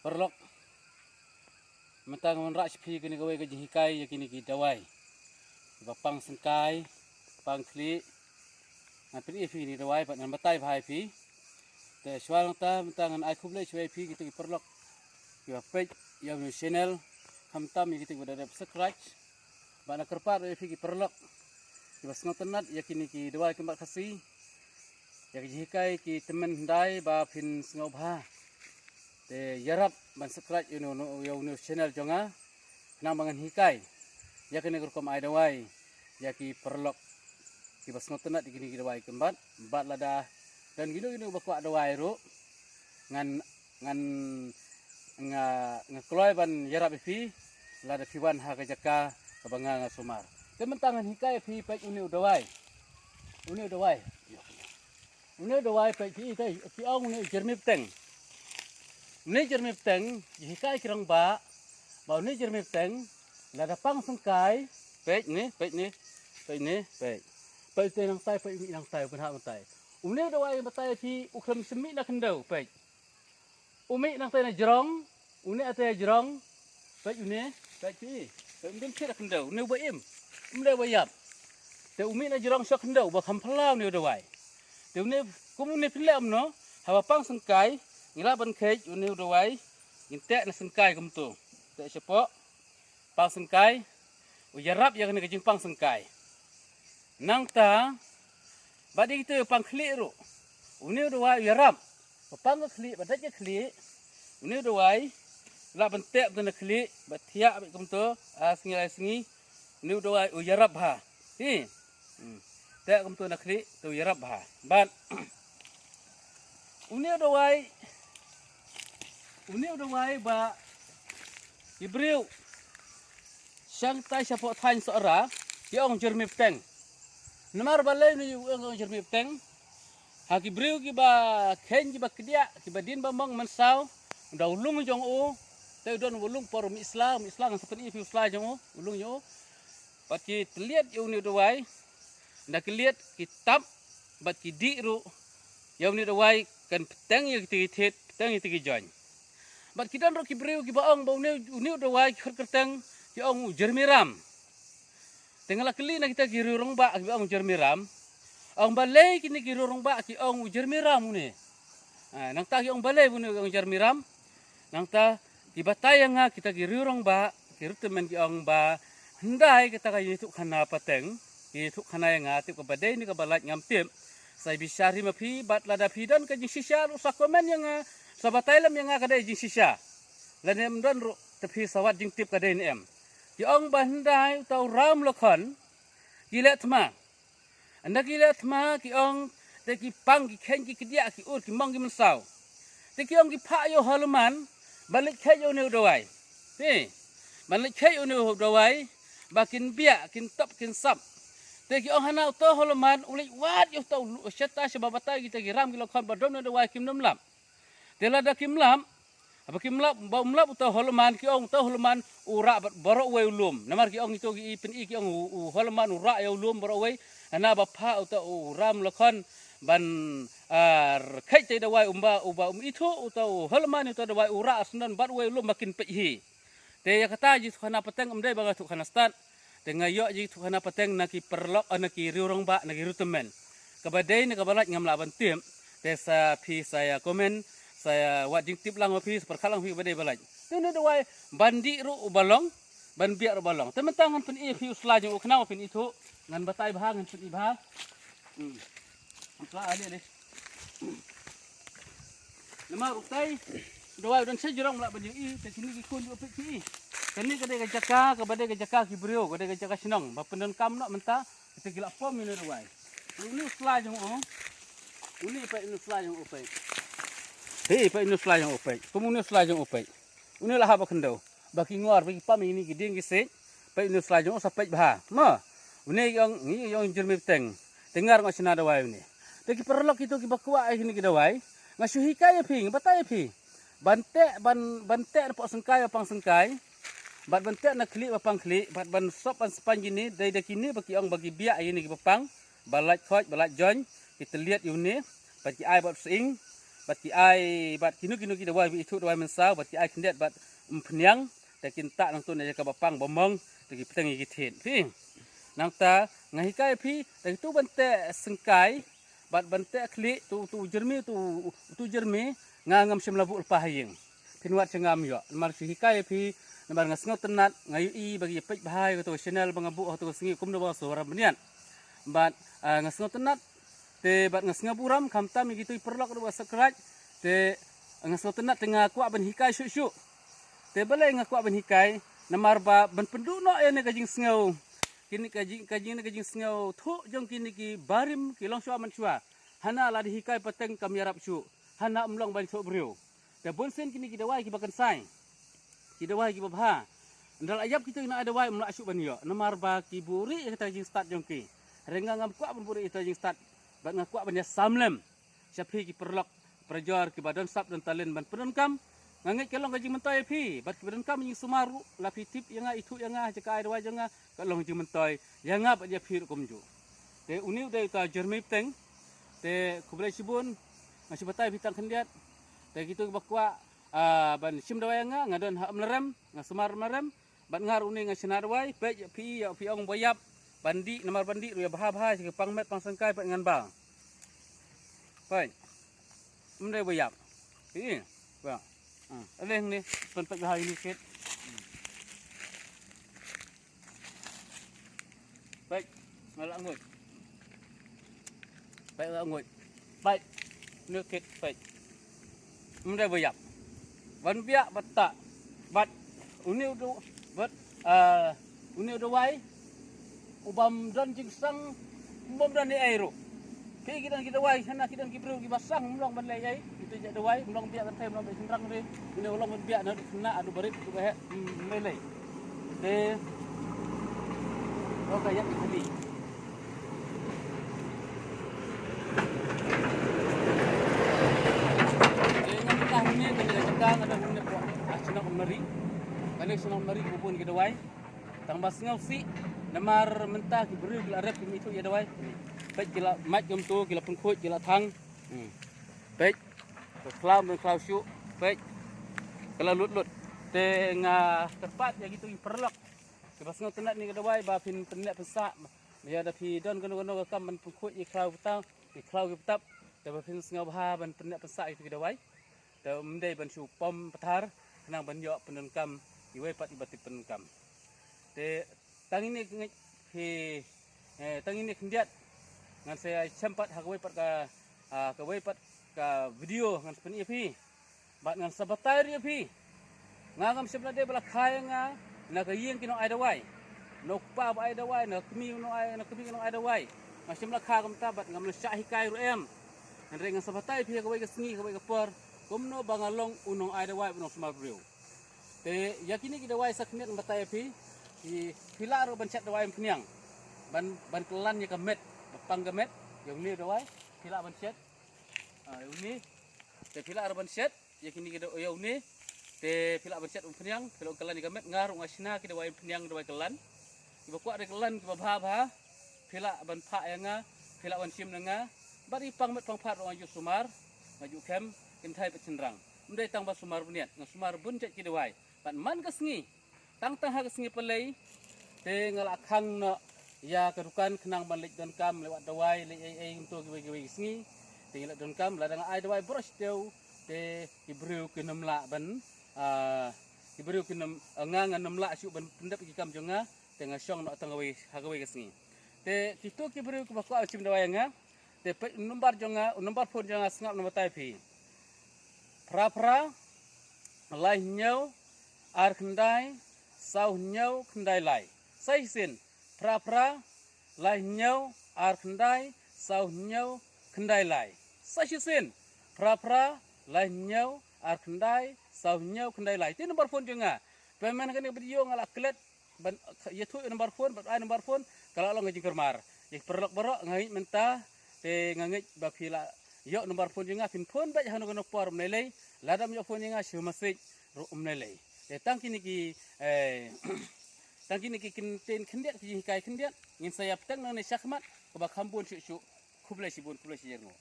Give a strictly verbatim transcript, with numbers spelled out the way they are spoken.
Paralok, mynta ngan wanrah sha phi kane kawei ka jinghikai ïa kine ki dawai kiba pang syngkai, pang khlieh. Ngan pyni ïa phi kine ki dawai bad ngan batai bha ïa phi. Te shuwa nangta mynta ngan ai khublei shuwa ïa phi kito ki paralok kiba peit ïa une u channel, khamtam ïa kito kiba da dep subscribe. Bad nga kyrpad ïa phi ki paralok kiba sngewtynnat ïa kine ki dawai kynbat Khasi, ïa ki jinghikai ki tymmen hyndai ba phin sngewbha. Te ïarap ban subscribe ïa une, ïa une u channel jong nga, khnang ba ngan hikai ïa kane ka rukom ai dawai ïa ki paralok kiba sngewtynnat ïa kine ki dawai kynbat. Bad lada don kino kino ba kwah dawai ruh, ngan ngan nga nga kloi ban ïarap ïa phi lada phi wan ha ka jaka kaba nga nga sumar. Te mynta ngan hikai ïa phi, peit une u dawai. Une u dawai. Une u dawai, peit phi, te ki ong une u jyrmi bteng. Une u jyrmi bteng, ki hikai ki rangbah ba une u jyrmi bteng lada pang syngkai, peit ne, peit ne, peit ne, peit. Peit te nangtai, peit u mih nangtai, u pynhap nangtai. Une u dawai batai ïa phi u khlem shym mih na khyndew, peit. U mih nangtai na jrong, une ate jrong, peit une, peit phi, peit um dun khit na khyndew, une uba im, um dei uba ïap. Te u mih na jrong sha khyndew, uba kham phylla une u dawai. Te une, kum une phin leh kumno, haba pang syngkai, ngi lah ban kheit une u dawai, ngin teh na syngkai kumto. Teh shapoh, pang syngkai, u ïarap ïa kane ka jingpang syngkai. Nangta, bad ïa kito pang khlieh ruh, une u dawai u ïarap ba pang ka khlieh, ba dait ka khlieh, une u dawai lah ban teh kumto na khlieh, ba thiah bad kumto, ar sngi lai sngi, une u dawai u ïarap bha. Hi. Hmm. Teh kumto na khlieh, te u ïarap bha. Bad une u dawai, une u dawai ba ki briew shangtai shapoh thaiñ Sohra ki ong jyrmi bteng. Namar balei une u ong jyrmi bteng? Ha ki briew kiba kheiñ, kiba kdiah, kiba dien ba mong mynsaw, u da u lung jong u, te u don u lung por u mih sla, u mih sla, ngan sa pyni ïa phi u sla jong u, u lung jong u. Bad ki tylliat ïa une u dawai, da ki liat ki tap, bad ki dih ruh ïa une u dawai, kan bteng ïa kito ki thied, bteng ïa kito ki join. Bad ki don ruh ki briew kiba ong ba une, une u dawai, ki khot kyrteng, ki ong u jyrmi ram. Te nga la kylli na kita ki riew rangbah kiba ong u jyrmi ram, ong balei kine ki riew rangbah ki ong u jyrmi ram une. Ah, nangta ki ong balei une u ong jyrmi ram. Nangta ki batai ïa nga kita ki riew rangbah, ki riew tymmen, ki ong ba hyndai kata ka ïathuh khana pateng, ki ïathuh khana ïa nga, tip kaba dei ne kaba lait ngam tip. Sa bishar hi ma phi, bad lada phi don ka jingshisha ruh sa comment ïa nga, sa batai lem ïa nga ka dei jingshisha. Lane ym don ruh, te phi sa wad jingtip ka dei ne em. Ki ong ba hyndai uta u Ram Lakhon ki leh thma. Ynda ki leh thma, ki ong, te ki pang, ki kheiñ, ki kdiah, ki ur, ki mong, ki mynsaw. Te ki ong ki phah ïa u Holuman ban leit kheit ïa une u dawai. Te ban leit kheit ïa une u dawai, ba kin biah, kin top, kin sap. Te ki ong hana uta u Holuman u leit wad ïa uta u lu-, shata shaba batai kita ki ram ki lakhon ba don une u dawai, kim nym lap. Te lada kim lap, haba kim lap, ba um lap uta u Holuman, ki ong uta u Holuman u rah bad baroh uwei u lum. Namar ki ong ito ki i pyni, ki ong u, u Holuman u rah ïa u lum baroh uwei. Hana ba phah uta u Ram Lakhon ban, ah, kheit ïa i dawai, um ba, uba um ithuh uta u Holuman ïa uta u dawai, u rah syndon bad uwei u lum ba kin peit hi. Te ïa kata jingïathuh khana pateng ym dei ba nga ïathuh khana stad. Te nga ïoh jingïathuh khana pateng na ki paralok, eh, na ki riew rangbah, na ki riew tymmen. Kaba dei ne kaba lait ngam lah ban tip. Te sa phi sa ïa comment, sa ïa wad jingtip lang ma phi, sa pyrkhat lang phi ba dei ba lait. Te une u dawai ban dih ruh uba long, ban biah ruh uba long. Te mynta ngan pyni ïa phi u sla jong u, khnang ba phin ithuh, ngan batai bha, ngan pyni bha. Hmm. Namar utai u dawai u don sha jrong, lah ban ïohi, te kine ki khun jong u, peit ki. Kane ka dei ka jaka kaba dei ka jaka ki briew, ka dei ka jaka shnong ba pyndonkam noh mynta. Kita ki la pom ïa une u dawai. Une u sla jong u. Une, peit une u sla jong u, peit. Hei, peit une u sla jong u, peit. Kum une u sla jong u, peit. Une la hap ha khyndew. Ba ki ngor, ba ki pam ïa kine ki dieng ki siej. Peit une u sla jong u, sa peit bha. Mo. Une ki ong, ngi ong jyrmi bteng. Te nga ruh nga shna dawai une. Te ki paralok kito kiba kwah ïa kine ki dawai, nga shu hikai ïa phi, nga batai ïa phi. Ban teh, ban, ban teh napoh syngkai ba pang syngkai. Bad ban teh na khlieh ba pang khlieh. Bad ban sop ban spaiñ kine, dei da kine ba ki ong ba ki biah ïa kine kiba pang. Ba lait khoit, ba lait join, ki tylliat ïa une, bad ki ai bad sying, bad ki ai, bad kino kino ki dawai ba ithuh dawai mynsaw, bad ki ai khyndiat bad umphniang, te kin tah nangto na jaka ba pang ba mong, te ki pteng ïa ki thied. Phi. Nangta nga hikai phi, te tu ban teh syngkai, bad ban teh khlieh, tu, tu jermi, tu, tu jermi, nga ngam shym la buh lypa ha ïing. Phin wad sha nga ym ïoh. Namar shu hikai ïa phi, namar nga sngewtynnat, nga ïohi ba ki peit bha ïa kato ka channel ba nga buh ha kato ka sngi kumno ba nga sngewtynnat bniat. Bad, ah, nga sngewtynnat, te bad nga sngewburom, khamtam ïa kito ki paralok ruh ba subscribe, te nga sngewtynnat te nga kwah ban hikai shuh shuh. Te balei nga kwah ban hikai, namar ba ban pynduh noh ïa kane ka jingsngew, kine ka jing, ka jing, ka jingsngewthuh jong kine ki barim ki longshuwa manshuwa. Hana lada hikai pateng kam ïarap shuh. Hana ym long ban thoh briew. Te bun sien kine ki dawai kiba kynsai. Ki dawai kiba bha. Ynda la ïap kito ki nong ai dawai ym lah shuh ban ïoh. Namar ba ki buhrieh ïa kata ka jingstad jong ki. Hynrei nga ngam kwah ban buhrieh ïa kata ka jingstad. Bad nga kwah ban ïasam lem sha phi ki paralok, parajor kiba don sap don talent ban pyndonkam. Nga ngeit ka long ka jingmyntoi ïa phi. Bad kiba donkam jingsumar ruh, la phi tip ïa nga, ithuh ïa nga, ha ka ai dawai jong nga, ka long jingmyntoi ïa nga bad ïa phi ruh kumjuh. Te une u dei uta u jermi bteng. Te khublei shibun, nga shu batai phi tang khyndiat. Te kito kiba kwah, ah, ban shim dawai ïa nga, nga don ha Umlarem, nga sumar Umlarem. Bad nga ruh une nga shna dawai, peit ïa phi, ïa phi ong ba ïap, ban dih, namar ban dih ruh ïa bha bha, sha ki pang met pang syngkai, peit ngan ba. Peit. Ym dei ba ïap. Phi. Ba. Ah, ale hangne, pynpeit bha ïa une kit. Peit, nga la nguid. Peit, nga la nguid. Peit, une kit, peit. Ym dei ba ïap. Ban biak, ban tah. Bad une u du, bad, ah, une u dawai, u bym don jingsang, u bym don ei ei ruh. Ki, ki don ki dawai, hana ki don ki briew kiba sang, ym long ban leh ei ei, ito ïa dawai, ym long biak kynthei, ym long biak shynrang ruh, une u long ban biak na, na, adu barit, adu baheh, ym, ym lei lei. Te, okay, ïa, ïa, ïa. Te, nga kata hangne, kane ka jaka, nga don hangne, ah, shnong Umnari. Kane shnong Umnari, ka bun ki dawai. Tang ba sngewsih, namar mynta ki briew ki la rep kim ithuh ïa dawai. Peit ki la mait kumto, ki la pynkhuid, ki la thang. Hmm. Peit, ka khlaw, ka khlaw shuh. Peit, ka la lut lut. Te nga kyrpad ïa kito ki paralok kiba sngewtynnat ïa kane ka dawai ba phin pynneh pynsah. Ïa da phi don kano kano ka kam ban pynkhuid ïa ki khlaw ki btap, ïa ki khlaw ki btap. Te ba phin sngewbha ban pynneh pynsah ïa kito ki dawai. Te ym dei ban shu pom pathar, khnang ban ïoh pyndonkam iwei pat iba tip pyndonkam. Te tang ine ngeit phi, eh, tang ine khyndiat ngan sa ïashem pat ha kawei pat ka, ah, kawei pat ka video ngan sa pyni ïa phi. Bad ngan sa batai ruh ïa phi. Nga ngam shym la dei ba la kha ïa nga na ka ïing ki nong ai dawai. Na u kpa ba ai dawai, na ka kmie u nong ai, na ka kmie ki nong ai dawai. Nga shym la kha kumta bad ngam la shah hikai ruh em. Hynrei ngan sa batai phi ha kawei ka sngi, kawei ka por, kumno ba nga long u nong ai dawai, u nong sumar briew. Te ïa kine ki dawai sa khyndiat ngan batai ïa phi. Phi, phi lah ruh ban shet dawai umphniang. Ban, ban kylla ïa ka met, ba pang ka met, ïa une u dawai, phi lah ban shet. Ah, ïa une. Te phi lah ruh ban shet. Ïa kine ki da-, ïa une. Te phi lah ban shet umphniang, phi lah ban kylla ïa ka met, nga ruh nga shna ki dawai umphniang, dawai kylla. Kiba kwah dawai kylla kiba bha bha, phi lah ban phah ïa nga, phi lah ban shim na nga. Bad ki pang met pang phad ruh nga ju sumar, nga ju khem, kynthei bad shynrang. Ym dei tang ba sumar bniat, nga sumar bun jait ki dawai. Bad man ka sngi, tang tang ha ka sngi Palei, te nga la khang noh ïa ka dukan khnang ban leit donkam, leit wad dawai, leit ei ei kumto kiwei kiwei ki sngi. Te ngi la donkam, lada nga ai dawai baroh shi taïew, te ki briew kin ym lah ban, ah, ki briew kin ym, ah, nga ngan ym lah shuh ban pyndep ïa ki kam jong nga, te nga shong noh tang kawei, ha kawei ka sngi. Te kito ki briew kiba kwah shim dawai ïa nga, te peit u nombar jong nga, u nombar phone jong nga sngap ngan batai phi. Phra phra, lai hynñiew, ar khyndai, saw hynñiew, khyndai lai. Sa shisien, phra phra, lai hynñiew, ar khyndai, saw hynñiew, khyndai lai. Sa shisien, phra phra, lai hynñiew, ar khyndai, saw hynñiew, khyndai lai. Te nombar phone jong nga. Pynban kane ka video nga la klet ban ïathuh ïa nombar phone, bad ai nombar phone, ka la long ka jingkyrmar. Ïa ki paralok baroh nga ngeit mynta, te nga ngeit ba phi la ïoh nombar phone jong nga, phin phone beit ha kano kano por ym lei lei, lada ym ïoh phone ïa nga shu message ruh ym lei lei. Te tang kine ki, eh, tang kine ki kyntien khyndiat, ki jinghikai khyndiat, ngin sa ïa bteng nangne shakhmat, kaba kham bun shuh shuh. Khublei shibun, khublei shijngoh.